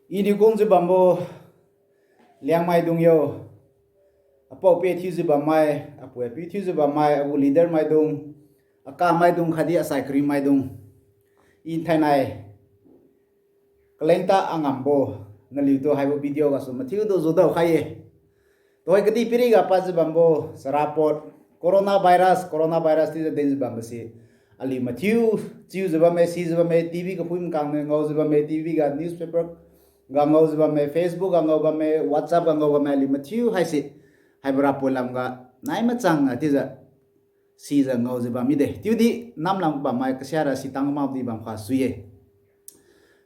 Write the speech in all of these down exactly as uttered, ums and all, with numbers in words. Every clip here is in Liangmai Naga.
Iniu kungjiu bambo Liangmai dung yo, apao-ape thiujiu bammai, apui-apiu thiujiu bammai, agu leader maidung, akamaidung khatdi asai kariu maidung, i thainai kalengta angambo naliutu haibo video gasu mathiutu judao khai-e. Tuhoi kadihpiri ga padjiu bambo charapot, coronavirus, coronavirus chiujiu dinjiu bambose, aliu mathiu chiujiu bamme, sijiu bamme, TV ga phui makangniu ngaojiu bamme, TV ga newspaper ga ngaojiu bamme, Facebook ga ngao bamme, WhatsApp ga ngao bamme, aliu mathiu haise haibo rapot lamga nai machang chiujiu sijiu ngaojiu bam mide. Chiudi namlam bammai kasiara sitang makdi bamkha sui-e.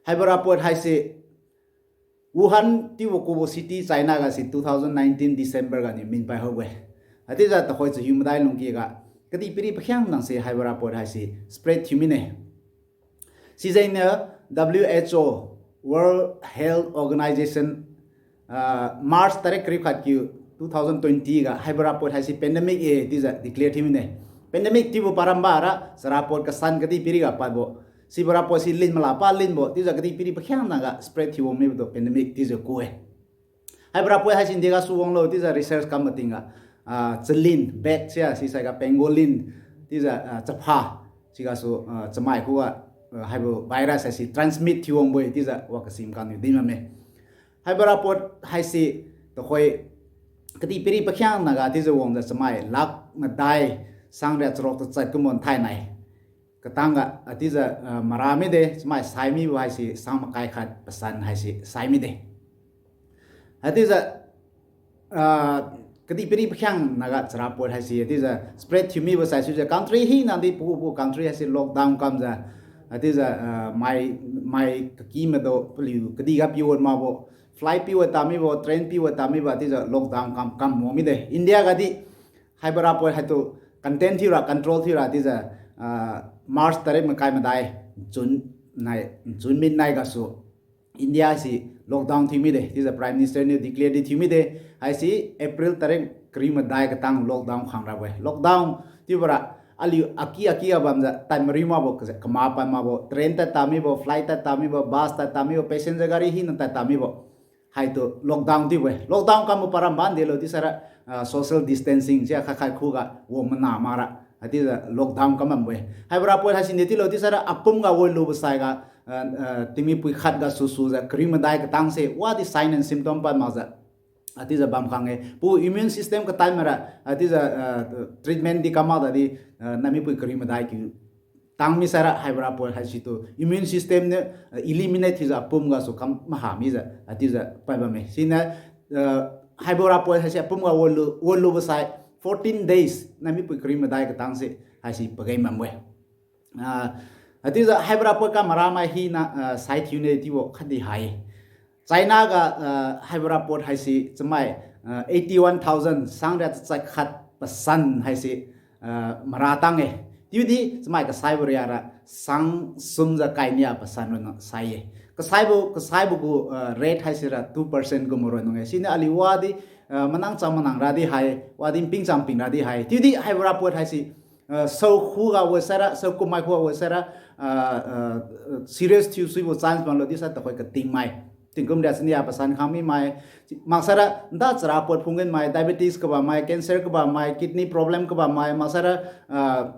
Haibo rapot haise Wuhan chiubo kubo city China gase two thousand nineteen December ganiu minpai haobo-e. Haichiujiu tuhoi chahiu madai lungki ga kadihpiri pakhiangnase haibo rapot haise spread thiu mine. Sijengniu W H O, World Health Organization, ah, March tarik kariu khat kiu two thousand twenty ga haibo rapot haise pandemic-e chiujiu declare thiu mine. Pandemic chiubo parambara charapot kasan kadihpiri ga padbo, sibo rapot si lin malapa linbo chiujiu kadihpiri pakhiangna ga spread thiu wang mibo tu pandemic chiujiu ku-e. Haibo rapot haise nde gasu wanglo chiujiu research kam matingga, ah, chalin, bat sia, sisaiga pangolin, chiujiu, ah, chapha, sigasu, ah, chamai khuga, ah, haibo virus haise transmit thiu wangbo-e chiujiu wa kasim kaniu din bamme. Haibo rapot haise tuhoi kadihpiri pakhiangna ga chiujiu wangjiu chamai lakh madai sangria charuk tachat kumbo thainai katangga, ah, chiujiu, ah, mara mide, chamai sai mibo haise sang makai khat pasan haise sai mide. Haichiujiu, ah, kadihpiri pakhiangna ga charapot haise chiujiu spread thiu mibo saisuijiu country hinadi pagu pagu country haise lockdown kamjiu, haichiujiu, ah, mai, mai kaky mado paliu kadihga piwat makbo, flight piwat tad mibo, train piwat tad mibo chiujiu lockdown kam kam wang mide. India gadi haibo rapot haitu contain thiura, control thiura chiujiu, ah, March tarik makai madai, June nai, June mid nai gasu India si lockdown thiu mide chiujiu Prime Minister niu declare di thiu mide. Haise April tarik kariu madai katang lockdown khang rabo-e. Lockdown chiubora aliu aky aky ga bamjiu tad mariu makbo, kaja kama pad makbo, train tad tad mibo, flight tad tad mibo, bus tad tad mibo, passenger gari hina tad tad mibo. Haitu lockdown chiubo-e. Lockdown kambo paramba ndelo chiusaira, ah, social distancing sia khat khat khuga wang mana makra, haichiujiu lockdown kam bambo-e. Haibo rapot haisi nde chiulo chiusaira apum ga woi lubo saiga, ah, ah, tingmipui khat gasu sujiu kariu madai katangse wadi sign and symptom pad makjiu, haichiujiu bam khang-e. Pagu immune system katai maira, haichiujiu, ah, treatment di kam mak tadi, ah, namipui kariu madai kiu tang misaira haibo rapot haisitu immune system niu, ah, eliminate thiujiu apum gasu kam maha mijiu, haichiujiu pad bamme. Siniu, ah, haibo rapot haise apum ga wolu, wolubo sai fourteen days namipui kariu madai katangse haise pageng bambo-e. Ah, haichiujiu haibo rapot kamara mai hina, ah, sai thiune chiubo khatdi hai. China ga, ah, haibo rapot haise chamai, ah, eighty one thousand sangria tachat khat pasan haise, ah, mara tang-e. Chiudi chamai kasaibo riara sang sumjiu kainia pasan ronna sai-e. Kasaibo, kasaibo gu, ah, rate haisira two percent gu maronna-e. Siniu aliu wadi, ah, manang chang manang radi hai, wadi ping chang ping radi hai. Chiudi haibo rapot haise, ah, sao khuga woi saira, sao kummai khuga woi saira, ah, ah, serious thiu suibo chance bamlo chiusai tuhoi katingmai, tingkum ria chania pasan khang mimai, maksaira nda charapot phunggenmai, diabetes kabammai, cancer kabammai, kidney problem kabammai, maksaira, ah,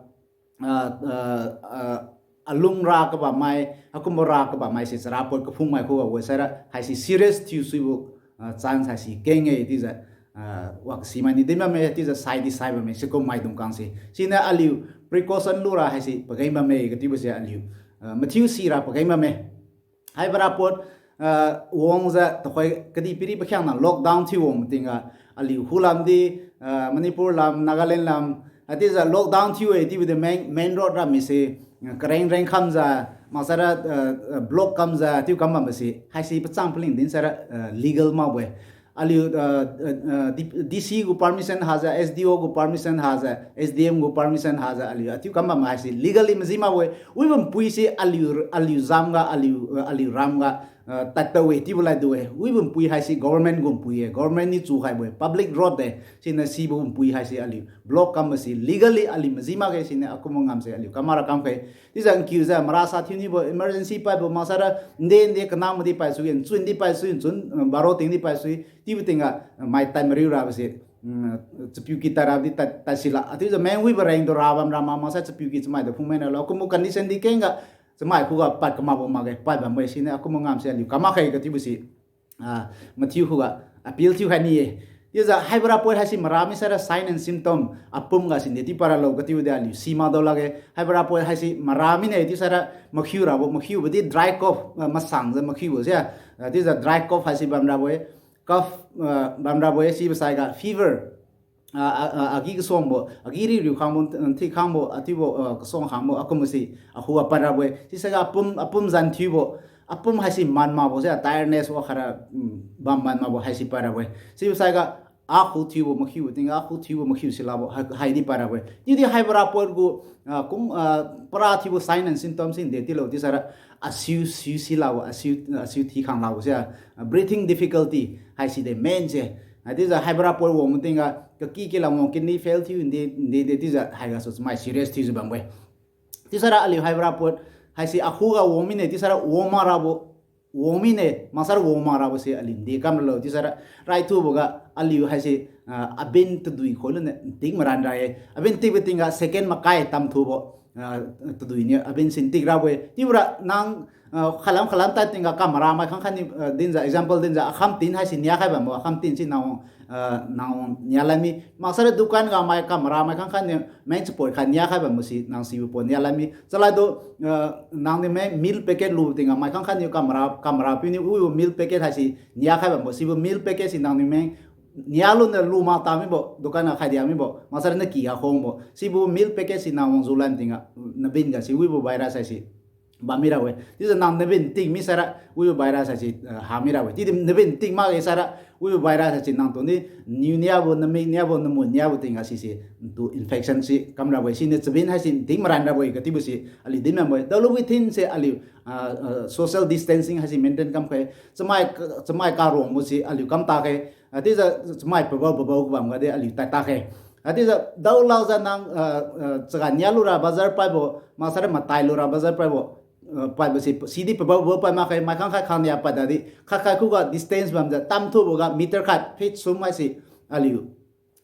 ah, ah, ah, alung ra kabammai, haikumbo ra kabammaise charapot kaphungmai khuga woi saira haise serious thiu suibo, ah, chance haise keng-e chiujiu, ah, wa kasimainiu din bamme chiujiu saidi sai bamme sikum maidung kangse. Siniu aliu precaution lura haise pageng bamme kachiubose aliu, ah, mathiu sira pageng bamme. Haibo rapot, ah, wangjiu tuhoi kadihpiri pakhiangna lockdown thiu wang matingga aliu khulam di, ah, Manipur lam, Nagaland lam, haichiujiu lockdown thiu-e chiubo di main, main road ramise, ah, kareng reng kamjiu, maksaira, ah, ah, block kamjiu chiu kam bambose haise pachang paling dinsaira, ah, legal makbo-e. Aliu, ah, ah, ah, D-, DC gu permission hajiu, SDO gu permission hajiu, SDM gu permission hajiu aliu achiu kam bam haise legally maji makbo-e. Wibo puise aliu, aliu zamga, aliu, ah, aliu ramga, ah, tadtao-e chiubo lad du-e. Wibo npui haise government gu npui-e, government niu chukhaibo-e, public road-e. Siniu sibo npui haise aliu block kambo se legally aliu maji makge, siniu akumbo ngamse aliu kam makra kamkhe. Chiujiu nkiujiu marasa thiunibo emergency paibo maksara nde nde kanang madi paisui, nchun di paisui, nchun, ah, baro ting di paisui, chiubo tingga, ah, mai tad mariu rabo se, mm, chapiuki tad rabo di tad, tad sila. Chiujiu meng wibo rengtu ra bamra ma maksai chapiuki chamai tu phungmai nalo. Akumbo condition di kengga chamai khuga pad kamakbo makge, pad bambo-e siniu akumbo ngamse aliu kam makge kachiubo se, ah, mathiu khuga appeal thiukhai ni-e. Chiujiu haibo ra poi haise mara mi saira sign and symptom apum ga sinde chiu paralo kachiubo di aliu si makdao lakge. Haibo ra poi haise mara mine chiu saira makhiu rabo, makhiubo di dry cough, ah, masangjiu makhiubo se. Ah, chiujiu dry cough haise bamrabo-e, cough, ah, bamrabo-e, sibo saiga fever, ah, ah, ah, agi kasuangbo, agi ririu khangbo, nthi khangbo, athiubo, ah, kasuang khangbo, akumbo se akhuga pad rabo-e. Sisaiga apum, apum zan thiubo, apum haise man makbo se, tiredness wakhara, mm, bam man makbo haise pad rabo-e. Sibo saiga akhu thiubo makhiubo tingga, akhu thiubo makhiu silabo, hai, haidi pad rabo-e. Chiudi haibo ra poi gu, ah, kung, ah, para thiubo sign and symptom sinde chiulo chiu saira asiu, siu silabo, asiu, asiu thi khang labo se, ah, breathing difficulty haisi de main se. Haichiujiu haibo ra poi wang matingga kaki kilam wang kidney fail thiu nde, nde, nde chiujiu haigasu chamai serious thiujiu bambo-e. Chiu saira aliu haibo ra poi haise akhuga wang mine chiu saira wang makrabo, wang mine, maksara wang makrabo se aliu nde kamralo chiu saira raithuboga aliu haise, ah, abin tadui khoiluniu ntik maran ra-e. Abin tikbo tingga second makai tamthubo, ah, tadui niu abin si ntik rabo-e. Chiubora nang, ah, khalam khalam tad tingga kamara mai khangkhat niu, ah, dinjiu example dinjiu akham tin haise niakhai bambo, akham tin si nang, ah, nang nialan mi. Maksara dukan ga mai kamara mai khangkhat niu meng chapoi khat niakhai bambo si nang sibo poi nialan mi. Chaladu, ah, nangniu meng milk packet lubo tingga mai khangkhat niu kamara, kamara piuniu wibo milk packet haise niakhai bambo, sibo milk packet si nangniu meng nialuniu lu mak ta mibo, dukan ga khai dia mibo, maksara naky ga khangbo. Sibo milk packet si nang wang julan tingga, nabin ga si wibo virus haise bam mirabo-e. Chiujiu nang nabin tik mi saira wibo virus haise, ah, ha mirabo-e. Chiudi nabin tik makge saira wibo virus haise nang tuni niu niabo, namik niabo, namun niabo tingga sise ntu infection si kamrabo-e. Siniu chabin haise ntik maran rabo-e kachiubo se aliu din bambo-e. Daolu within se aliu, ah, ah, social distancing haise maintain kamkhe. Chamai, chamai karuangbo se aliu kam takhe. Haichiujiu chamai pabao pabao kabam gadi aliu tad takhe. Haichiujiu daolakjiu nang, ah, ah, chaga nialura bazar paibo, maksara matai lura bazar paibo, ah, paibo se sidi pabao pabao pai makge, mai khangkhat khangnia pad tadi khat khat khuga distance bamjiu tamthuboga meter khat feet sum haise aliu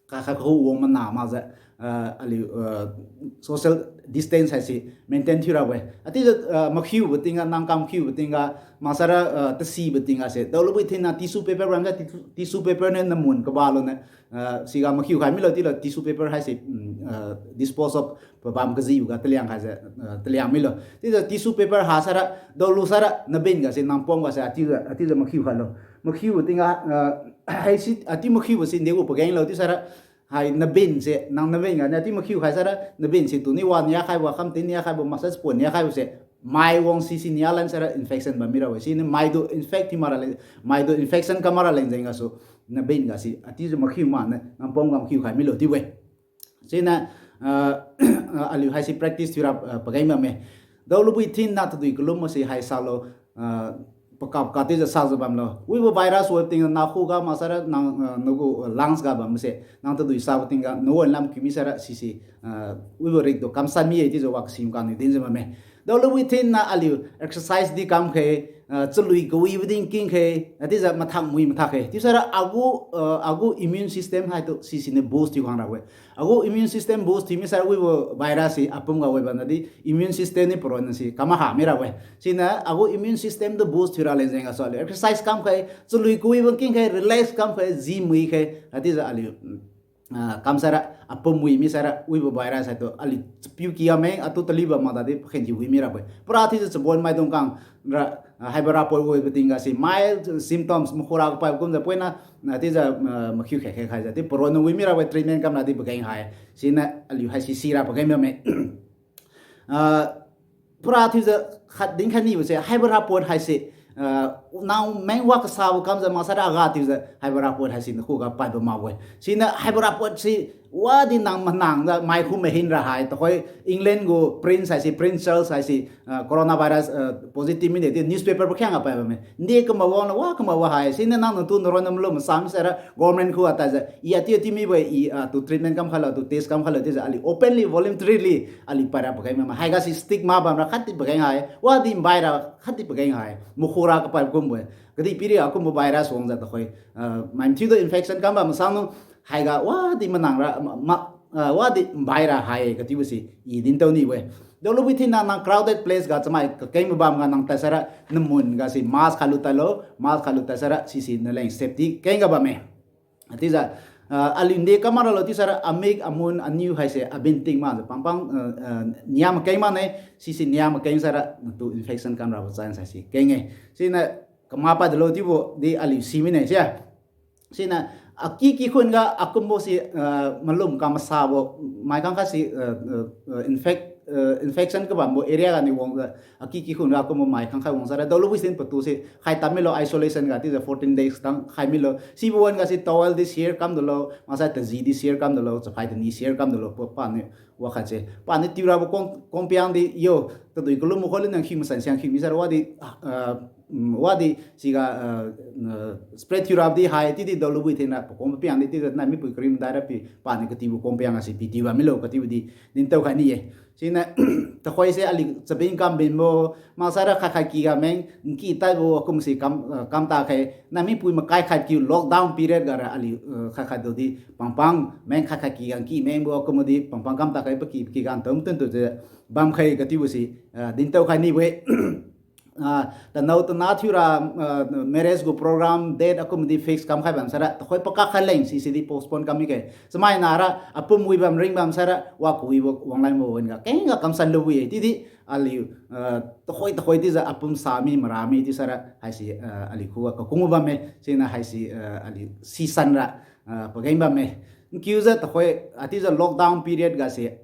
khat khat khu wang mana makjiu, ah, aliu, ah, social distance haise maintain thiurabo-e. Haichiujiu, ah, makhiubo tingga, nang kam khiubo tingga, maksara, ah, tasibo tingga se daolu within na tissue paper bamjiu, tissue, tissue paper niu namun kabaluniu, ah, siga makhiu khai milo chiulo tissue paper haise, mm, ah, dispose of pabam kajiboga taliang khaijiu, ah, taliang milo. Chiujiu tissue paper ha saira, daolu saira, nabin ga se, nang pom ga se, achiujiu, achiujiu makhiu khailo. Makhiubo tingga, ah, haise, achiu makhiubo se nde gu pageng lo chiu saira, hai nabin se, nang nabin ganiu achiu makhiu khai saira, nabin se tuni wa niakhaibo, kham tin niakhaibo, massage pon niakhaibo se, mai wang sisi nialan saira infection bam mirabo-e. Siniu maitu infect thiu makra leng, maitu infection kam makra leng jeng gasu, nabin ga se achiujiu makhiu maniu nang pom ga makhiu khai milo chiubo-e. Siniu, ah, aliu haise practice thiura, ah, pageng bamme. Daolubui thinna tadui kalumbo se hai salo, ah, pakap ka chiujiu sajiu bamlo. Wibo virus web tingga nakhuga maksara nang, ah, nagu, ah, lungs ga bambo se, nang tadui sabo tingga nawon lam kiu mi saira sise, ah, wibo riktu kamsan mi-e chiujiu wa kasim kaniu dinjiu bamme. Daolubui thinna aliu exercise di kamkhe, ah, chalui kawibo din kingkhe, ah, chiujiu mathak mui mathak khe. Chiusaira agu, ah, agu immune system haitu sisiniu boost thiu khang rabo-e. Agu immune system boost thiu mi saira wibo virus se apum ga web bamdi immune system niu paronna se kam maha mirabo-e. Siniu agu immune system tu boost thiura leng jeng gasu aliu exercise kamkhe, chalui kawibo kingkhe, relax kamkhe, ji mui khe, ah, chiujiu aliu, ah, kamsaira, apum wi mi saira, wibo virus haitu aliu chapiu kiga meng atu taliu bam makdadi pakhen thiu wi mirabo-e. Pura thiujiu chabon maidung kang ra, ah, haibo rapoi wibo tingga se mild symptoms makhura kapai kumjiu poina, ah, chiujiu, ah, makhiu khe khe khaijiu chiu paronna wi mirabo-e, treatment kamra di pageng hai. Siniu aliu haisi sira pageng bamme. Ah, pura thiujiu khat dinkhai nibo se, haibo rapoi haise, ah, nang meng wa kasabo kamjiu maksara aga thiujiu haibo rapoi haise nakhuga paibo makbo-e. Siniu haibo rapoi se Wadi nang manangjiu mai khu mahin ra hai, tuhoi England gu prince haise, Prince Charles haise, ah, coronavirus, ah, positive mide chiu newspaper pakhiangga pai bamme. Nde kama wanglo, wa kama wa hai. Siniu nang natu naron na malu masam saira government khu ataijiu, i ati ati mibo-e, i, ah, tu treatment kam khailo, tu test kam khailo chiujiu aliu openly, voluntarily aliu paira pageng bamme. Haiga si stigma bamra khatdi pageng hai, wadi mbaira khatdi pageng hai. Makhura kapai kumbo-e. Kadihpiri akumbo virus wangjiu tuhoi, ah, mai mathiutu infection kam bam masangnu, haiga wadi manang ra, ma, ma, ah, wadi mbai ra hai katiubo si i dintao nibo-e. Daolu bui thinna nang crowded place ga chamai kakengbo bamga nang tadsaira namun ga si mask khalu tadlo, mask khalu tadsaira sisi naleng safety kengga bamme. Chiujiu, ah, aliu nde kam mak ralo chiusaira amik, amun, aniu haise abin ting makjiu pangpang, ah, ah, niam keng makne, sisi niam keng saira natu infection kam rabo chance haise keng-e. Siniu kama padlo chiubo di aliu si mine sia. Siniu aki kikhun ga akumbo si, ah, malum kamasabo, mai khangkhat si, ah, ah, ah, infect, ah, infection kabambo area ganiu wangjiu, aki kikhun ga akumbo mai khangkhat wang saira daolu bui sin patu si khai tam milo, isolation ga chiujiu fourteen days tang khai milo. Sibo wan ga si towel di share kam dalo, maksai taji di share kam dalo, chaphai tani share kam dalo, pa, paniu wakhatse. Paniu tiurabo kong, kongpiang di yo, tadui kalum khoi lun nang khi masan siang khi mi saira wadi, ah, mm, wadi siga, ah, ah, spread thiurabo di hai, chiudi daolu bui thinna pakong papiang di, chiujiu nai mipui kari madai ra pi, paniu katiubo kongpiang ga si pi tiu bam milo katiubo di dintao khai ni-e. Siniu, tuhoi se aliu chabin kam binbo, maksaira khat khat kiga meng nki tadbo akum si kam, ah, kam ta khai, nai mipui makai khat kiu lockdown period ga ra aliu, ah, khat khat tu di pangpang meng khat khat kiga nki mengbo akum di pangpang kam ta khai paki paki ga ntao matun tu je bam khai katiubo si, ah, dintao khai nibo-e. Ah, tanao tana thiura, ah, marriage gu program, date akum di fix kam khai bam saira, tuhoi pakak khai leng sisi di postpone kam mi khe. Chamai nara apum wi bam ring bam saira, wa kawibo wanglan bo wan ga kengga kamsan lu wi-e. Chiudi aliu, ah, tuhoi tuhoi chiujiu apum sa mi mara mi chiu saira haise, ah, aliu khuga kakung bamme. Siniu haise, ah, aliu sisan ra, ah, pageng bamme. Nkiujiu tuhoi, ah, chiujiu lockdown period ga se,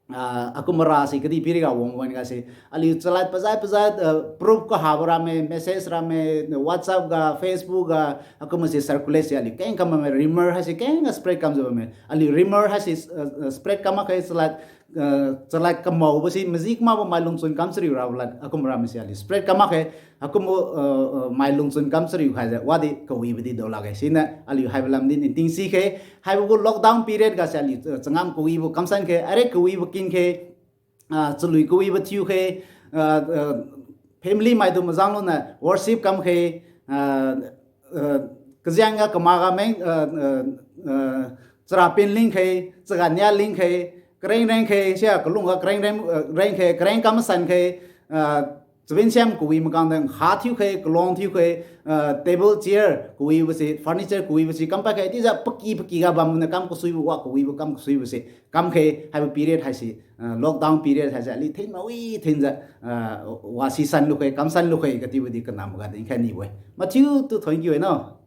ah, akum mara si kadihpiri ga wang wan ga se, aliu chalad pajai pajai, ah, proof kahabo rame, message rame, WhatsApp ga, Facebook ga, akum se circulate se aliu keng kam bamme, rumor haise kengga spread kamjiu bamme. Aliu rumor haise, ah, ah, spread kam makge chalad, ah, chalad kamaobo si maji kamakbo mai lungchun kam chariu rabo lad akum rame se aliu spread kam makge, akumbo, ah, ah, mai lungchun kam chariu khaijiu wadi kawibo di dao lakge. Siniu aliu haibo lam di ningting si khe, haibo gu lockdown period ga se aliu, ah, changam kawibo kamsan khe, are kawibo kin khe, ah, chalui kawibo thiu khe, ah, ah, family maitu mazang luna worship kam khe, ah, ah, kajiang ga kama ga meng, ah, ah, ah, chara pen ling khe, chaga nia ling khe, kareng reng khe, sia kalung ga kareng reng, ah, reng khe, kareng kam masan khe, ah, chabin siam kawi makang deng ha thiu khe, kalong thiu khe, ah, table, chair kawibo se, furniture kawibo se kam pai khe, chiujiu paki paki ga bamniu kam kasuibo, wa kawibo kam kasuibo se kam khe, haibo period haise, ah, lockdown period haise aliu thin mawi thinjiu, ah, wa sisan lu khe, kamsan lu khe katiubo di kanam ga dinkhai nibo-e. Mathiutu thank you-e no.